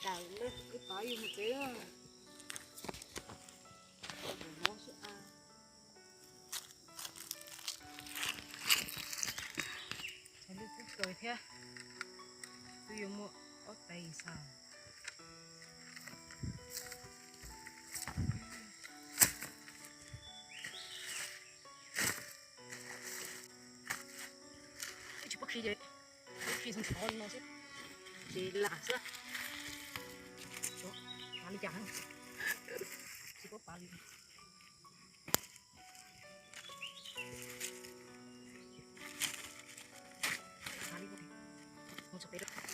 Lawm, wb pab yus mus tsev lawm. Mob xwb a. Lub kub kawg thiab, twb yuav muaj ob tais xav. Tsis paub khi, khi xyov xov li no xwb, ces lam xwb. Xyov pav li cas, tsis paub pav li. Pav li, mus txog pem lawm.